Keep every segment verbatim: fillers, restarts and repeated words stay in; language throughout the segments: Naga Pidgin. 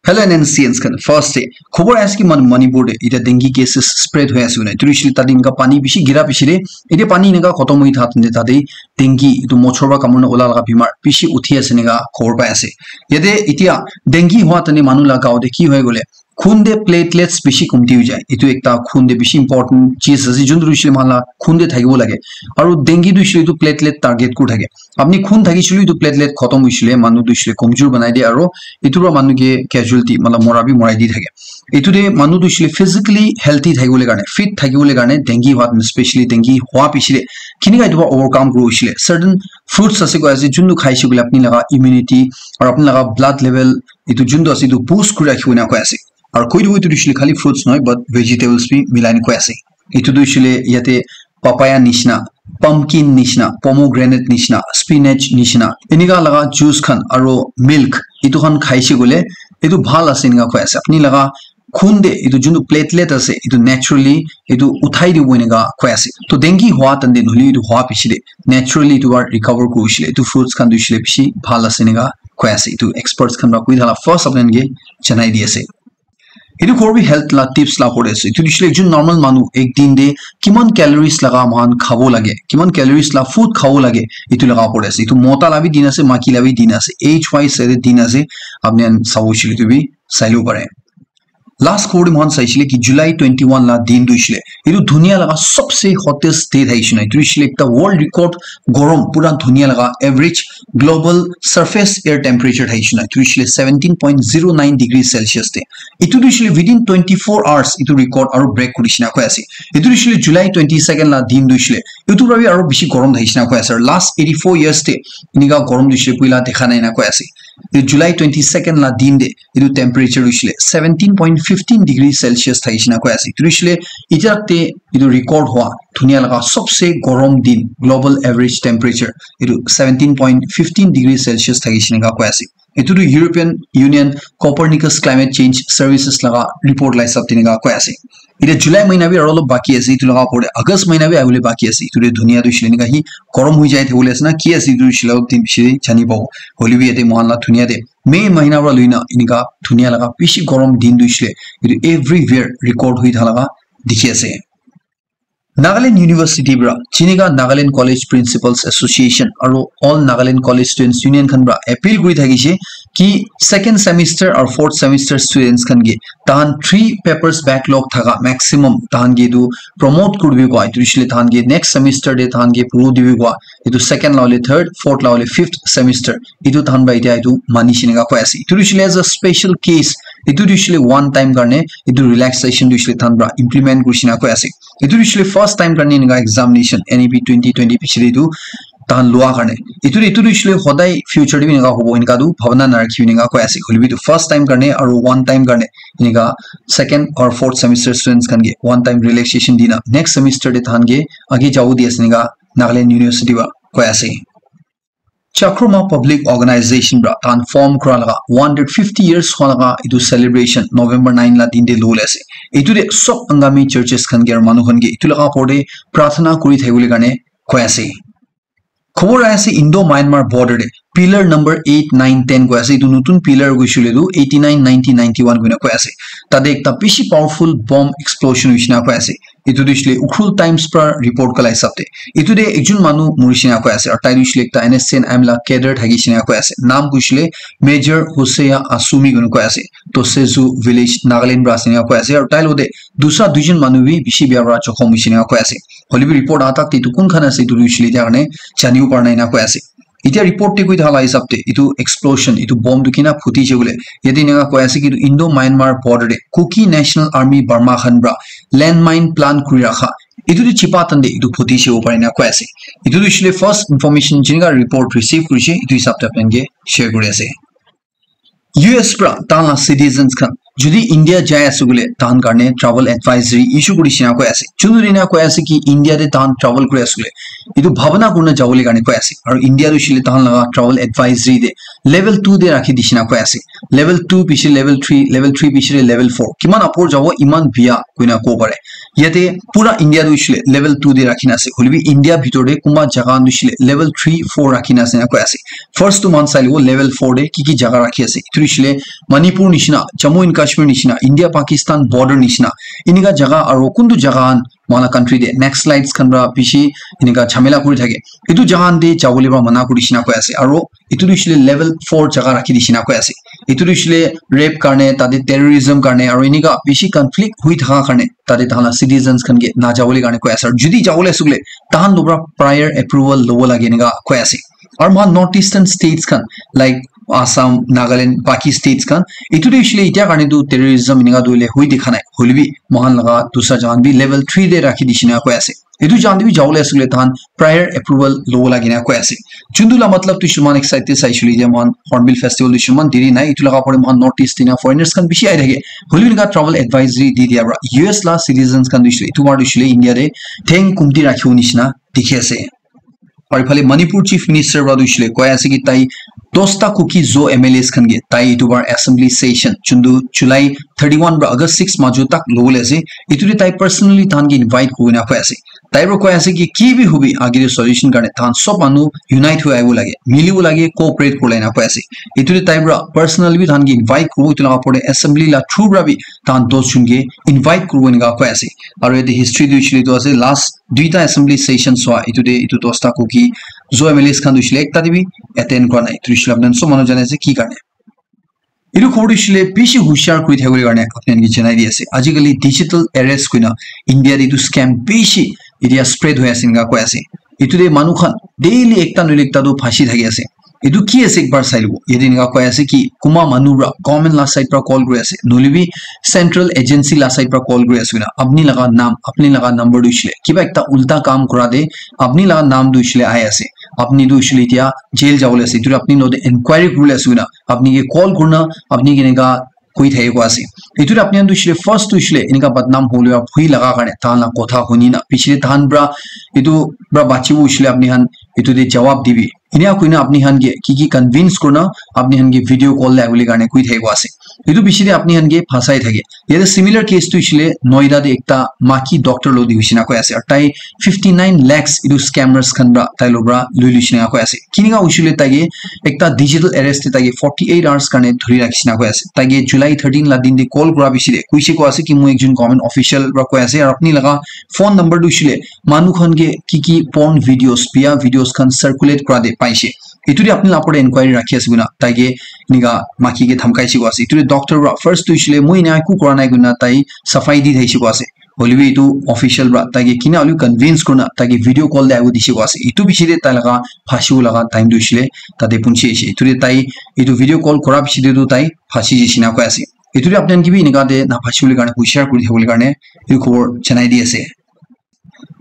Hello, N N C Ns khan. First day, khobor ase ki man Manipur de ita dengue cases spread hoi ase koi na. Etu hoishe le tate inka pani bishi gira piche de, ite pani inka khotom hoi thakte tate dengue etu mochor para kamurna ula laga bimar bishi uthi ase inka khobor pai ase. Yate itia dengue hua tani manu la gao de ki hoi gole, khun de platelets bishi kumti hoi jai. Etu ekta khun de bishi important cheez ase, jun tu hoishe le manu la khun de thakibo lage. Aru dengue tu hoishe le etu platelet target kuri thake. Apni khun thakishe le etu platelet khotom hoishe le manu tu hoishe le komjor banai de aru etu para manu ke casualty, matlab mora bi morai di thake. Etu de manu tu hoishe le physically healthy thakibole karne, fit thakibole karne dengue hua, specially dengue hua piche de kinika etu para overcome kuri hoishe le certain fruits ase koi ase, jun tu khaishe koile apni laga immunity aru apni laga blood level etu jun tu ase etu boost kuri rakhibo ena koi ase. Aru koi tu etu hoishe le khali fruits nohoi, but vegetables bi milai na koi ase. Etu tu hoishe le yate papaya nishina, pumpkin nishina, pomegranate nishina, spinach nishina, enika laga juice khan aru milk, etu khan khaishe koile etu bhal ase enika koi ase. Apni laga khun de etu juntu platelet ase, etu naturally etu uthai dibo enika koi ase. To dengue hua tande nohole etu hua piche de naturally etu para recover kuri hoishe le etu fruits khan tu hoishe le bishi bhal ase enika koi ase. Etu experts khan para koi thala first apni khan ke janai di ase. Etu khobor bi health la tips la opor te ase. Etu hoishe le ekjon normal manu ek din te kiman calories laga moikhan khabo lage, kiman calories la food khabo lage, etu laga opor te ase. Etu mota la bi din ase, maiki la bi din ase, age wise ase din ase, apni khan sabo hoishe le etu bi sai lebo pare. Last khobor te moikhan saishe le ki July twenty one la din tu hoishe le etu dunia laga sobse hottest day thaishe na. Etu hoishe le ekta world record gorom pura dunia laga average global surface air temperature thaishe na. Etu hoishe le seventeen point zero nine degree Celsius te. Etu tu hoishe le within twenty four hours etu record aru break kuri shina koi ase. Etu tu hoishe le July twenty second la din tu hoishe le etu para bi aru bishi gorom thaishe na koi ase. Aru last eighty four years te enika gorom tu hoishe le puila dekha nai na koi ase. Etu July twenty second la din te etu temperature hoishe le seventeen point fifteen degree Celsius thaishe na koi ase. Etu hoishe le etiya te etu record hua dunia laga sobse gorom din global average temperature etu seventeen point fifteen degree Celsius thaishe na koi ase. Etu tu European Union Copernicus Climate Change Services laga report la hisab te enika koi ase. Etiya July mahina bi aru olop baki ase, etu laga opor te August mahina bi ahibole baki ase. Etu te dunia tu hoishe le enika hi gorom hoi jai thakibole ase na ki ase etu hoishe le olop din piche te jani pabo. Hoile bi yate moikhan la dunia te May mahina para loi na enika dunia laga bishi gorom din tu hoishe le etu everywhere record hoi thaka laga dikhi ase. Nagaland University para, jinika Nagaland College Principals Association aru All Nagaland College Students Union khan para appeal kuri thakishe ki second semester aru fourth semester students khan ke tahan three papers backlog thaka maximum tahan ke etu promote kuri dibi koi, etu hoishe le tahan ke next semester te tahan ke puru dibi koi, etu second la hole third, fourth la hole fifth semester, etu tahan para etiya etu mani shina koi ase. Etu hoishe le as a special case, etu hoishe le one time karne etu relaxation tu hoishe le tahan para implement kuri shina koi ase. Etu tu hoishe le first time karne enika examination N E P twenty twenty piche te tu tahan lua karne. Etu tu, etu tu hoishe le hodai future te bi enika hobo enika tu bhabana narakhibi enika koi ase. Hoile bi tu first time karne aru one time karne enika second or fourth semester students khan ke one time relaxation dina next semester te tahan ke age jabo di ase enika Nagaland University para koi ase. Chakroma Public Organization para tahan form kura laga one hundred fifty years hua laga etu celebration November nine la din te lobole ase. Etu te sob Angami churches khan ke aru manu khan ke etu laga opor te prarthana kuri thakibole karne koi ase. Khobor ahi ase Indo Myanmar border te pillar number eight, nine, ten koi ase. Etu notun pillar hoishe le tu eighty nine, ninety, ninety one koina koi ase. Tate ekta bishi powerful bomb explosion hoishe na koi ase. Etu tu hoishe le Ukhrul Times para report kala hisab te. Etu te ekjon manu morishe na koi ase. Aru tai tu hoishe le ekta N S C N M la cadre thakishe na koi ase. Naam tu hoishe le Major Hosea Asumi koina koi ase. Tosezu village Nagaland para ase na koi ase. Aru tai logote dusra duijon manu bi bishi bia para jokhom hoishe na koi ase. Hoile bi report aha tak te etu kun khan ase etu tu hoishe le etiya karne janibo para nai na koi ase. Etiya report te koi thaka la hisab te etu explosion, etu bomb tu kina phutishe koile, yate eneka koi ase ki etu Indo Myanmar border te Kuki National Army Burma khan para landmine plant kuri rakha, etu tu chipa tan te etu phutishe hobo pare na koi ase. Etu tu hoishe le first information jinika report receive kurishe, etu hisab te apni khan ke share kuri ase. U S para tahan la citizens khan jodi India jai ase koile tahan karne travel advisory issue kuri shina koi ase. Chunu dina koi ase ki India te tahan travel kuri ase koile etu bhabana kurina jabole karne koi ase. Aru India tu hoishe le tahan laga travel advisory te level two te rakhi dishina koi ase. Level two piche level three, level three piche level four. Kiman upor jabo iman bia koina kobo pare. Yate pura India tu hoishile level two te rakhina ase. Hoilebi India bhitor te kunba jaga khan tu hoishile level three, four rakhina ase na koi ase. First tu moikhan sai lobo level four te ki ki jaga rakhi ase. Etu hoishile Manipur nishina, Jammu and Kashmir nishina, India Pakistan border nishina. Inika jaga aro kuntu jaga khan moikhan la country te naxalites khan pra bishi inika jhamela kuri thake. Etu jaga khan te jabole pra mana kuri dishina koi ase. Aro etu tu hoishile level four jaga rakhi dishina koi ase. Etu tu hoishile rape karne, tate terrorism karne, aro inika bishi conflict hui thaka karne, tate tahan la citizens khan ke na jabole karne koi ase. Aro jodi jabole ase koile, tahan logra prior approval lobo lage enika koi ase. Aro moikhan North Eastern states khan, like Assam, Nagaland, baki states khan, etu tu hoishile itya karne tu terrorism enika tu hoile hui dikha nai. Hoilebi moikhan laga dusra jaga khan bi level three te rakhi dishina koi ase. Etu jaga te bi jabole ase koile tahan prior approval lobo lage na koi ase. Chundu la matlab tu hoishile moikhan ek side te sai shule je moikhan Hornbill Festival tu hoishile moikhan diri nai. Etu laga pore moikhan North East te na foreigners khan bishi ahi thake. Hoilebi enika travel advisory di dia pra U S la citizens khan tu hoishile, etu mar tu hoishile India te theng kumti rakhibo nishina dikhi ase. Aru iphale Manipur Chief Minister pra tu hoishile koi ase ki tai dosta Kuki Zo M L As khan ke tai etu bar assembly session chundu July thirty-one pra August six majo tak lobole ase. Etu te tai personally tahan ke invite kurina koi ase. Tai pra koi ase ki ki bi hobi age te solution karne tahan sob manu unite hoi ahibo lage, milibo lage, cooperate kurle na koi ase. Etu te tai pra personally bi tahan ke invite kuribo, etu laga pore assembly la through pra bi tahan dos jun ke invite kuribo enika koi ase. Aru yate history tu hoishile tu ase last duita assembly session swa etu te etu dosta Kuki Zo M L As khan tu hoishile ekta te bi attend kura nai. Etu hoishile apni khan sob manu jane ase ki karne. Etu khobor tu hoishile bishi hushiar kuri thakibole karne apni khan ke janai di ase. Ajikali digital arrest kuina India te etu scam bishi etia spread hoi ase enika koi ase. Etu te manu khan daily ekta nohoile ekta tu phasi thaki ase. Etu ki ase ekbar sai lobo. Yate enika koi ase ki kunba manu pra government la side pra call kuri ase. Nohoilebi central agency la side pra call kuri ase koina. Apni laga naam, apni laga number tu hoishile. Kiba ekta ulta kam kura te apni laga naam tu hoishile ahi ase. Apni tu hoishile etia jail jabole ase. Etu apni logote inquiry kuribole ase koina. Apni ke call kurina, apni ke enika koi thaki koi ase. Etu te apni khan tu hoishile first tu hoishile enika badnam hobole pra bhui laga karne tahan la kotha huni na piche te tahan pra etu pra bachibo hoishile apni khan etu te jawab dibi. Enika koina apni khan ke ki ki convince kurina apni khan ke video call te ahibole karne koi thaki koi ase. Etu piche te apni khan ke phasai thake. Yate similar case tu hoishile Noida te ekta maki doctor lo di hoishina koi ase. Aru tai fifty nine lakhs etu scammers khan pra tai lo pra lui luishina koi ase. Kinika hoishile tai ke ekta digital arrest te tai ke forty eight hours karne dhuri rakhishina koi ase. Tai ke July thirteen la din te call kura piche te koise koi ase ki moi ekjon government official pra koi ase aru apni laga phone number tu hoishile manu khan ke ki ki porn videos, biya videos khan circulate kura te paise. Etu te apni la opor te inquiry rakhi ase koina tai ke enika maki ke dhamkaise koi ase. Etu te doctor pra first tu hoishile moi ena eku kura nai koina tai safai di thaise koi ase. Hoilebi etu official pra tai ke kina hoilebi convince kurina tai ke video call te ahibo dise koi ase. Etu piche te tai laga phasibo laga time tu hoishile tate punchi ase. Etu te tai etu video call kura piche te tu tai phasi jai shina koi ase. Etu te apni khan ke bi enika te na phasibole karne hushiar kuri thakibole karne etu khobor janai di ase.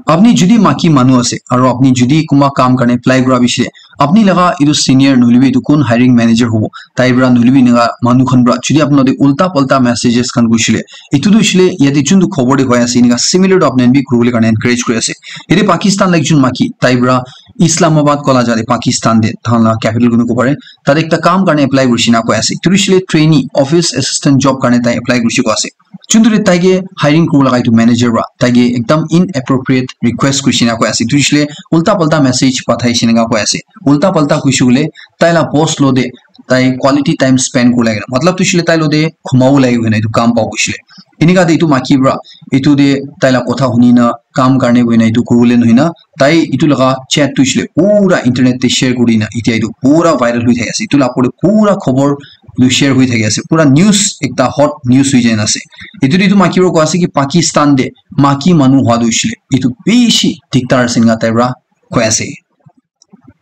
Apni jodi maki manu ase aru apni jodi kunba kam karne apply kura piche te apni laga etu senior nohoilebi etu kun hiring manager hobo tai pra nohoilebi enika manu khan pra jodi apni logote ulta palta messages khan gushile etu tu hoishile yate chuntu khobor te hoi ase enika similar tu apni khan bi kuribole karne encourage kuri ase. Yate Pakistan la ekjon maki tai pra Islamabad kola jate Pakistan te tahan la capital kunu ko pare tate ekta kam karne apply kurishina koi ase. Etu tu hoishile trainee office assistant job karne tai apply kurishe koi ase. Chuntu te tai ke hiring kuribo laga etu manager pra tai ke ekdam inappropriate request kurishina koi ase. Etu hoishile ulta palta message pathai shina koi ase. Ulta palta kuishe koile tai la boss logote tai quality time spend kuri lage na matlab tu hoishile tai logote khumabo lage koina etu kam pabo hoishile. Enika te etu maki pra etu te tai la kotha huni na kam karne koina etu kuribole nohoi na tai etu laga chat tu hoishile pura internet te share kuri na etia etu pura viral hoi thaki ase. Etu la opor te pura khobor etu share hoi thaki ase. Pura news ekta hot news hoi jai na ase. Etu te etu maki pra koi ase ki Pakistan te maki manu hua tu hoishile etu bishi diktar ase enika tai pra koi ase.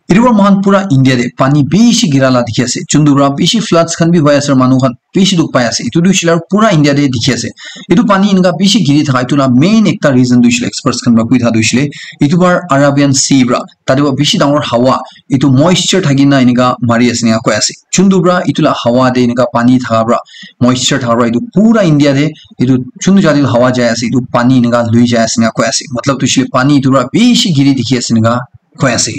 Etu pra moikhan pura India te pani bishi gira la dikhi ase. Chuntu pra bishi floods khan bi hoi ase, manu khan bishi dukh pai ase. Etu tu hoishe le pura India te dikhi ase. Etu pani eneka bishi giri thaka etu la main ekta reason tu hoishe le experts khan pra koi thakia tu hoishe le etu par Arabian Sea pra tate pra bishi dangor hawa etu moisture thaki na eneka mari ase eneka koi ase. Chuntu pra etu la hawa te eneka pani thaka pra moisture thaka pra etu pura India te etu chuntu jati hawa jai ase etu pani eneka lui jai ase eneka koi ase. Matlab tu hoishe le pani etu pra bishi giri dikhi ase eneka koi ase.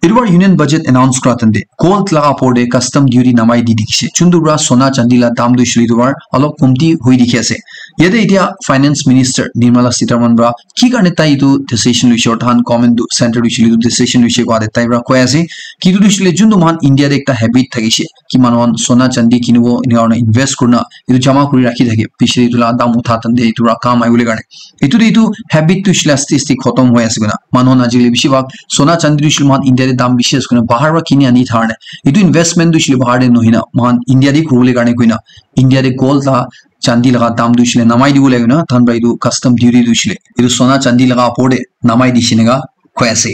Etu para union budget announce kura time te gold laga upor te custom duty namai di dikhi ase. Chuntu para sona chandi la dam tu hoishe le etu para olop komti hoi dikhi ase. Yate etia finance minister Nirmala Sitharaman pra ki karne tai etu decision loise, or tahan government tu center tu hoishe le etu decision loise koa te tai pra koi ase ki etu tu hoishe le juntu mohan India te ekta habit thakishe ki manu khan sona chandi kinibo, enika kurina invest kurina etu jama kuri rakhi thake, piche te etu la dam utha tante etu pra kam ahibole karne. Etu tu etu habit tu hoishe le aste aste khotom hoi ase koina. Manu khan ajikali bishi bhag sona chandi tu hoishe le mohan India te dam bishi ase koina bahar pra kini ani thar ne. Etu investment tu hoishe le bahar te nohoi na mohan India te kuribole karne koina India te gold la chandi laga dam tu hoishe le namai dibo lage na, tahan pra etu custom duty tu hoishe le etu sona chandi laga opor te namai dishe enika koi ase.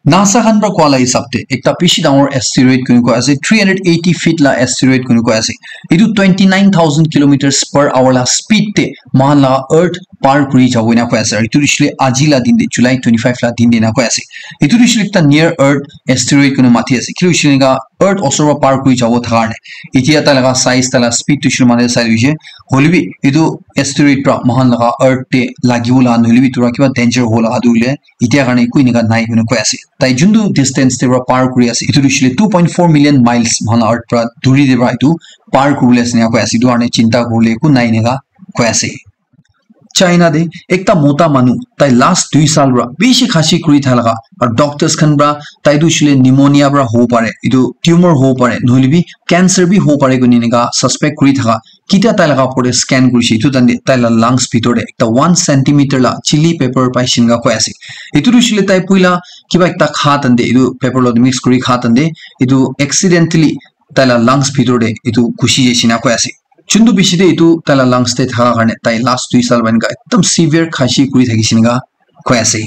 NASA khan pra koa la hisab te ekta bishi dangor asteroid kuni koi ase, three hundred eighty feet la asteroid kuni koi ase. Etu twenty nine thousand kilometers per hour la speed te mohan la earth par kuri jabo ena koi ase. Aru etu hoishe le aji la din te, July twenty five la din te ena koi ase. Etu hoishe le ekta near earth asteroid kuni mati ase. Ki hoishe le enika earth osor pra par kuri jabo thaka karne. Etia tai laga size, tai la speed tu hoishe le mane sai hoishe. Hoilebi etu asteroid pra mohan laga earth te lagibo la nohoilebi etu pra kiba danger hobo laga tu hoile etia karne eku enika nai kuni koi ase. Tai juntu distance te pra par kuri ase, etu tu hoishe le two point four million miles mohan la earth pra duri te pra etu par kuribole ase ena koi ase. Etu karne chinta kuribole eku nai enika koi ase. China te ekta mota manu, tai last dui saal pra bishi khasi kuri thaka laga, aru doctors khan pra tai tu hoishe le pneumonia pra hobo pare, etu tumor hobo pare, nohoilebi cancer bi hobo pare kuni enika suspect kuri thaka. Kitia tai laga opor te scan kurishe, etu tante tai la lungs bitor te ekta one centimeter la chili pepper paishe enika koi ase. Etu tu hoishe le tai puila kiba ekta kha tante, etu pepper log mix kuri kha tante, etu accidentally tai la lungs bitor te etu gushi jaishe enika koi ase. Juntu bishi te etu tai la lungs te thaka karne tai last dui saal pra enika ekdam severe khasi kuri thakishe enika koi ase.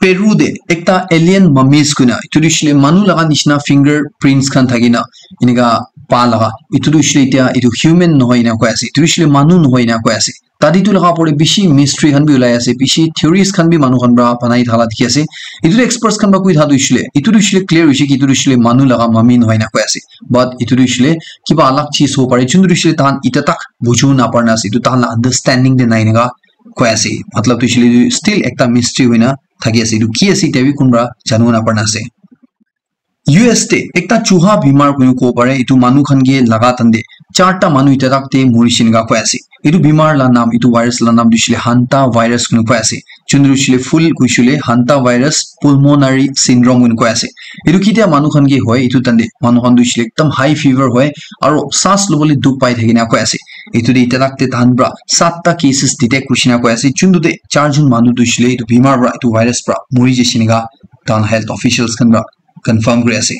Peru te ekta alien mummies koina, etu tu hoishe le manu laga nishina fingerprints khan thakina enika pa laga, etu tu hoishe le etia etu human nohoi ena koi ase, etu tu hoishe le manu nohoi ena koi ase. Tate etu laga opor te bishi mystery khan bi ulai ase, bishi theories khan bi manu khan pra banai thala dikhi ase. Etu tu experts khan pra koi tha tu hoishe le, etu tu hoishe le clear hoishe ki etu tu hoishe le manu laga mummy nohoi ena koi ase, but etu tu hoishe le kiba alag cheez hobo pare, juntu tu hoishe le tahan eta tak bujibo napara na ase, etu tahan la understanding te nai enika koi ase. Matlab tu hoishe le etu still ekta mystery hoina thaki ase, etu ki ase etia bi kunba janibo napara na ase. U S te ekta chuha bimar koi kobo pare, etu manu khan ke laga tante charta manu eta tak te morishe enika koi ase. Etu bimar la nam, etu virus la nam tu hoishe le hanta virus koi koi ase. Juntu hoishe le full hoishe le hanta virus pulmonary syndrome koi koi ase. Etu kitia manu khan ke hoi, etu tante manu khan tu hoishe le ekdam high fever hoi, aru saas lobole dukh pai thakina koi ase. Etu te eta tak te tahan pra satta cases detect kurishe enika koi ase. Juntu te char jon manu tu hoishe le etu bimar pra, etu virus pra mori jaishe enika tahan health officials khan pra confirm kuri ase.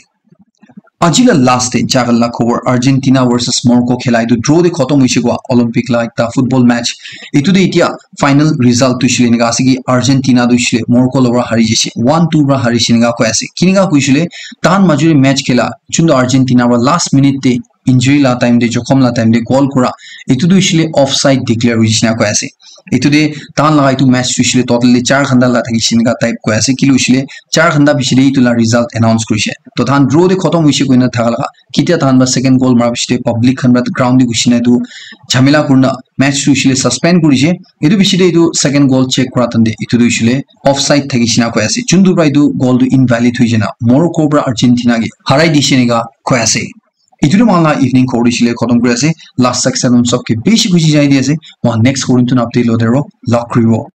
Aji la last te jagal la khobor, Argentina versus Morocco khela etu draw te khotom hoishe koa, Olympic la ekta football match. Etu te etia final result tu hoishe le enika ase ki Argentina tu hoishe le Morocco log pra hari jaishe, one two pra harishe enika koi ase. Kinika koishe le tahan majo te match khela juntu Argentina pra last minute te injury la time te, jokhom la time te goal kura, etu tu hoishe le offside declare hoishe enika koi ase. Etu te tahan laga etu match tu hoishe le total te char ghanta la thakishe enika type koi ase, kile hoishe le char ghanta piche te etu la result announce kurishe. To tahan draw te khotom hoishe koina thaka laga, kitia tahan pra second goal mara piche te public khan pra ground te ghushi na etu jhamela kurina match tu hoishe le suspend kurishe. Etu piche te etu second goal check kura tante etu tu hoishe le offside thakishe enika koi ase. Juntu pra etu goal tu invalid hoishe na Morocco pra Argentina ke harai dishe enika koi ase. Etu tu mohan la evening khobor tu hoishe le khotom kuri ase. Last section sob ke bishi khushi janai di ase. Mohan next khobor tu update lote aro log kuribo.